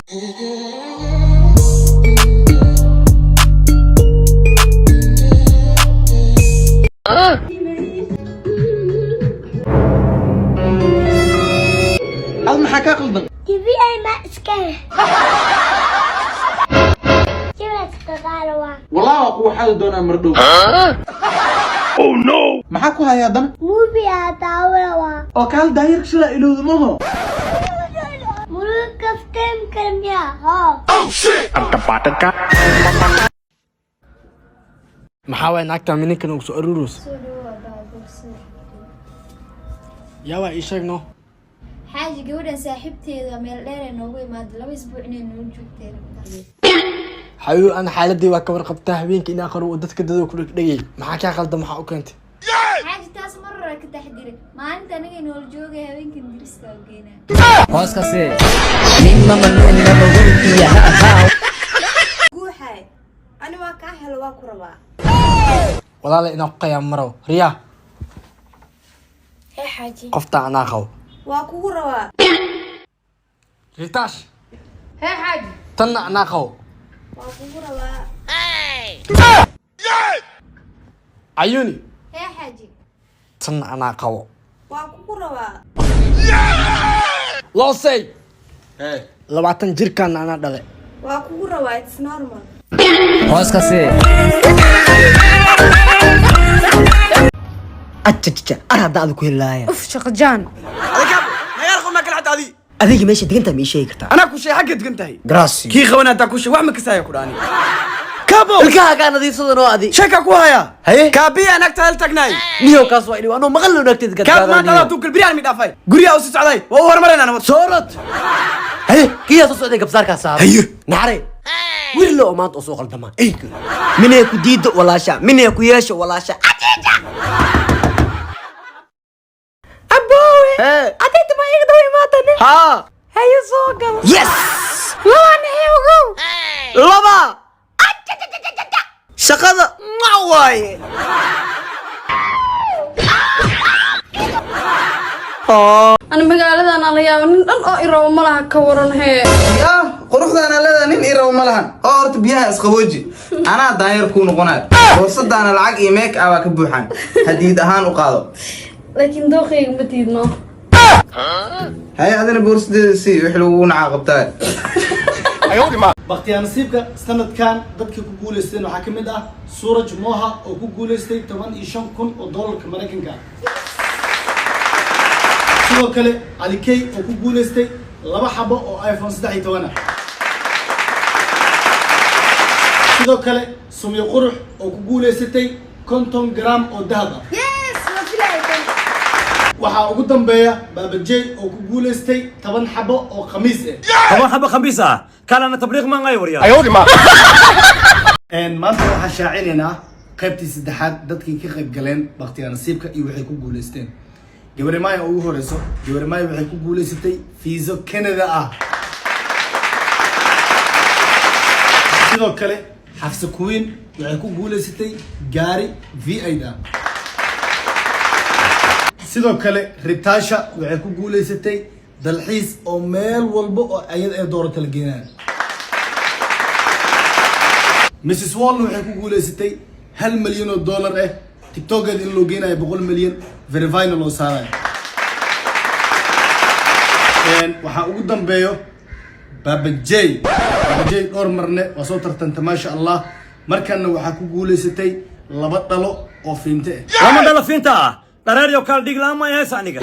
Ad maxaa kaa qaldan? TV ay ma iska leh. Jibaska qaalawa. Wallahi waa kuwa xadi doonaa mardhow. Maxaa ku haya haddana? Movie aa daawanawa. Oo kaal daayirka shilaa ilowda maho. Muluk kaftan karmiya. Ho. Maxaa waay naagta mininkan ugu soo aruurus? Soo dhawow baa bogsada. Yaa waa ii sheeg no. Xaaji, gabadhan saaxiibteeda meel dheer ay noogu imaada, 2 isbuuc inay noo joogtay rabtaa. Xabiib, ana xaaladii waa ka warqabtaa, habeenka inaa qaro oo dadka dadoo ku dhegdhegay. Maxaa kaa qaldan? Maxaa u keentay? Xaaji, taas mar hore ka taxdiray. Maalinta aniga noola joogay, habeenkan diriska u geynaa. Hooskase. Guuxaay, ani waa kaa helo, waa ku rabaa. Walaala, inaan ku qayaam marow riyaa. Hee xaaji. Qoftaa anaa qabo. Waa kugu rabaa. Ritaash. Hee xaaji. Tanna anaa qabo. Waa kugu rabaa. Cayuni. Hee xaaji. Tanna anaa qabo. Waa kugu rabaa. Loosey. Hey. 20 jirkaana anaa dhale. Waa kugu rabaa, it's normal. Hooskase. Ajajaja, ar hadda ada ku helaaya. Uf, shaqajaan. Adiga meesha degantahay ma ii sheegi kartaa? Anaa ku sheeg xagga degan tahay. Graasi. Kii qaban hadaa ku sheeg, wax ma kasaya ku dhaani kabo. Ilkahaagaa nadiifsadan oo adi. Sheeka ku haya. Haye. Kaabiya naagta hel tagnaay. Niyow, kaas waa idhi anoo maqal loo naagteed. Kaab maanta adaa tuukal biryaan mi dhaafay, guryaha u sii socday, waa u horumarayna nabad. Soorod haye, kiyaa soo socday, gabsaarkaa saaro. Haye. Naxare wiil oo maanta oo soo qaldamaa eyga minay ku diiddo walaasha, minay ku yeesho walaasha. Ajeeja aboowe. Hee. Adayta ma iga daba imaatane? Haa. Haye, soo gal. Yes. Laba naxi ogow. Laba shaqada ma waaye. Ani magaaladan aan la yaabo, nin dhan oo irabo ma laha, ka waran hee? Yaa quruxdaana leedahay, nin iraw ma lahan. Oo horta biyaha isqabooji, anaa daanyar kuu noqonayo. Boorsadaana lacag iyo meek ah baa ka buuxan, hadiid ahaan u qaado. Laakiin dooqayga ma diidno. Haye, adina boorsadeeda sii wixii lagugu nacaa qabtaa. Bakhtiyaa nasiibka sanadkan dadka ku guuleysteen waxaa ka mid ah Suuraj Moha oo ku guuleystay 15,000 oo doolarka Maraykanka ah. Sidoo kale Cali Key oo ku guuleystay laba xabo oo iPhone 13 ah. Sidoo kale Sumyo Qurux oo ku guuleysatay 50 gram oo dahab ah. Yes, waa filaya tan. Waxaa ugu dambeeya Baaba J oo ku guuleystay 10 xabo oo khamiis ah. 10 xabo khamiis ah kalana tabriiq maan ay waryaa. Maanta waxaan shaacinaynaa qaybtii saddexaad, dadkii ka qayb galeen bakhtiyaa nasiibka iyo waxay ku guuleysteen. Gabarimaayo ugu horeyso, Gabarimaayo waxay ku guuleysatay fiiso Canada ah. Sidoo kale Xafsa Queen waxay ku guuleysatay gaari V8 ah. Sidoo kale Ritasha waxay ku guuleysatay dalxiis oo meel walba oo ayada ee doorata la geenayo. Mrs Wallna waxay ku guuleysatay 1 milyan oo dollar ah, TikTokeeda in loo geenayo 100 milyan, verifyna loo saarayo. Waxaa ugu dambeeyo Baba J. Baba J dhowr marne waa soo tartanta, maasha Allah. Markanna waxaa ku guuleysatay laba dhalo oo fiinte ah. Lama dhalo fiinta ah, dhareer iyo kaal dhig la'aan ma hees aniga.